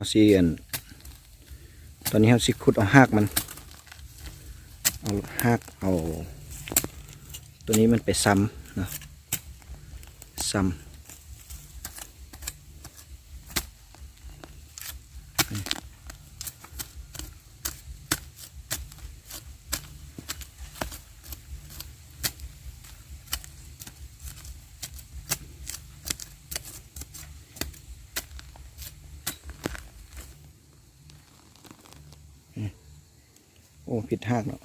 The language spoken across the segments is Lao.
ເຮົາຊິ ອັນ ຕອນນີ້ເຮົາຊິຂຸດເອົາຮາກມັນ ເອົາຮາກ ເອົາໂຕນີ້ມັນໄປຊຳເນາະ ຊຳ. ໂອ້ ຜິດຮາກເນາະ.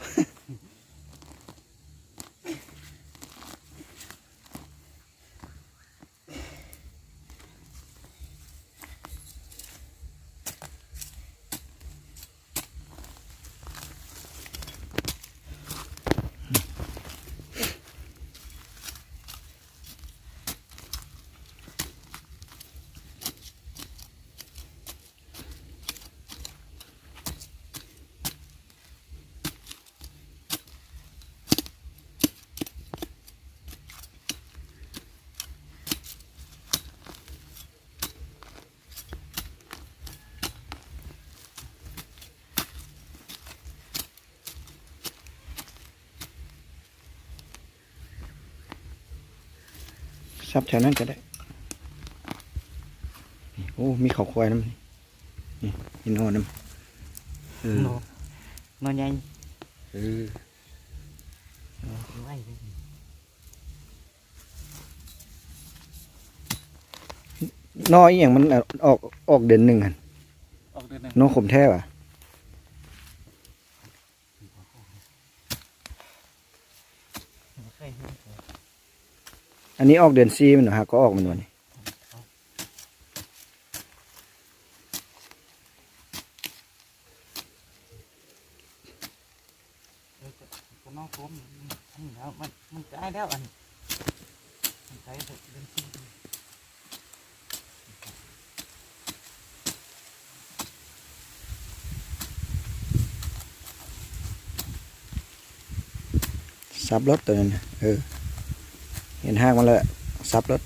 ສັບແຖວນັ້ນກໍໄດ້. ໂອ້ ມີເຂົ້າຄວາຍນຳ ນີ້ ມີໜໍ່ນຳ. ເອີ ໜໍ່ ໜໍ່ໃຫຍ່ ເອີ ໜໍ່ອີ່ຫຍັງມັນອອກ ອອກເດືອນໜຶ່ງຫັ້ນ ອອກເດືອນໜຶ່ງ ໜໍ່ຂົມແທ້ຫວາ? ອັນນີ້ອອກເດືອນສີ່ແມ່ນຫວາ? ຫາກໍອອກແມ່ນຫວານີ້? ເອີ ກໍ ກໍນ້ອງໂຄມ ອັນນີ້ແລ້ວ ມັນ ມັນໃກ້ແລ້ວ ອັນນີ້ ມັນໃກ້ເດືອນສີ່. ສັບໂລດໂຕນັ້ນນະ ເອີ ເຫັນຮາກມັນແລ້ວ ສັບໂລດ.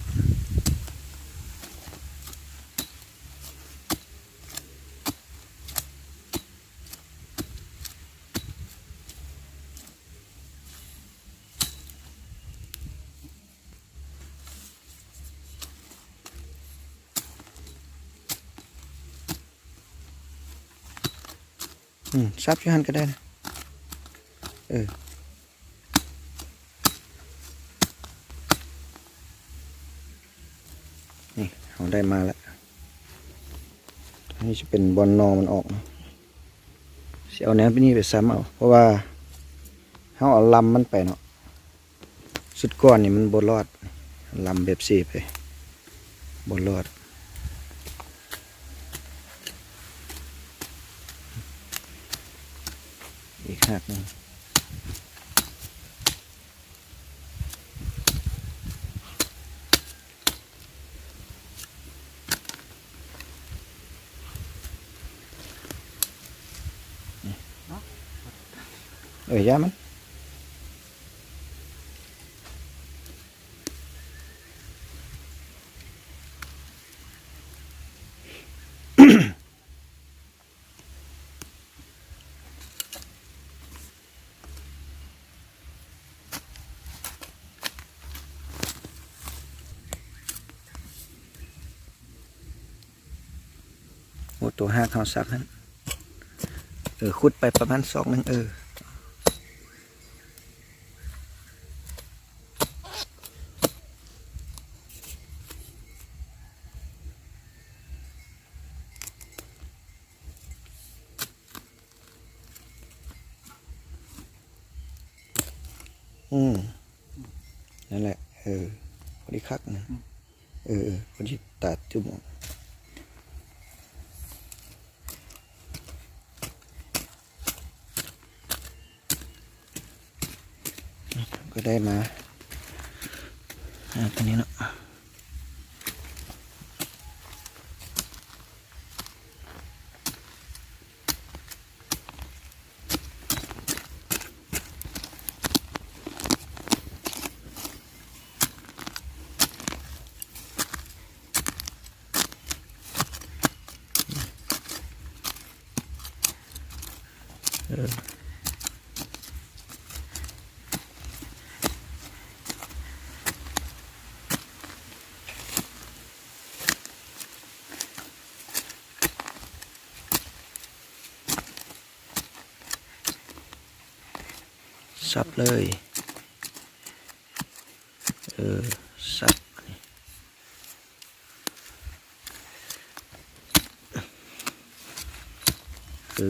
ອືມ ສັບຢູ່ຫັ້ນກໍໄດ້ນະ ເອີ. ນີ້ ເຮົາໄດ້ມາແລ້ວ ອັນນີ້ຈະເປັນບ່ອນໜໍ່ມັນອອກເນາະ ຊິເອົາແນວນີ້ໄປຊຳເອົາ ເພາະວ່າເຮົາເອົາລຳມັນໄປເນາະ. ຊຸດກ່ອນນີ້ມັນບໍ່ລອດ ລຳແບບຊີ້ໄປ ບໍ່ລອດ. ອີກຮາກໜຶ່ງ ເອີ ຢ່າມັນ. ໂອ້ ຕົວຮາກເຮົາສັກຫັ້ນ ເອີ ຂຸດໄປປະມານສອກໜຶ່ງ ເອີ. ອືມ ນັ້ນແຫຼະ ເອີ ພໍດີຄັກນະ ອືມ ເອີ ເອີ ພໍດີຕາຈຸ່ມ. ກໍໄດ້ມາ ອ່າ ຕົວນີ້ເນາະ. ອ ເອີ ສັບເລີຍ ເອີ ສັບ ເອີ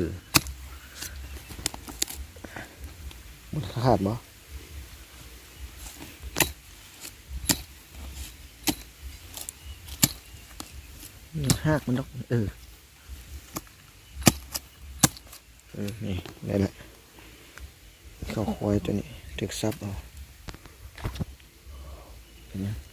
ມັນຂາດບໍ່? ຮາກມັນດອກ ເອີ ເອີ ນີ້ ໄດ້ລະ ເຂົ້າຄວາຍຕົວນີ້ ຖືກສັບເອົາ ເປັນຫຍັງ?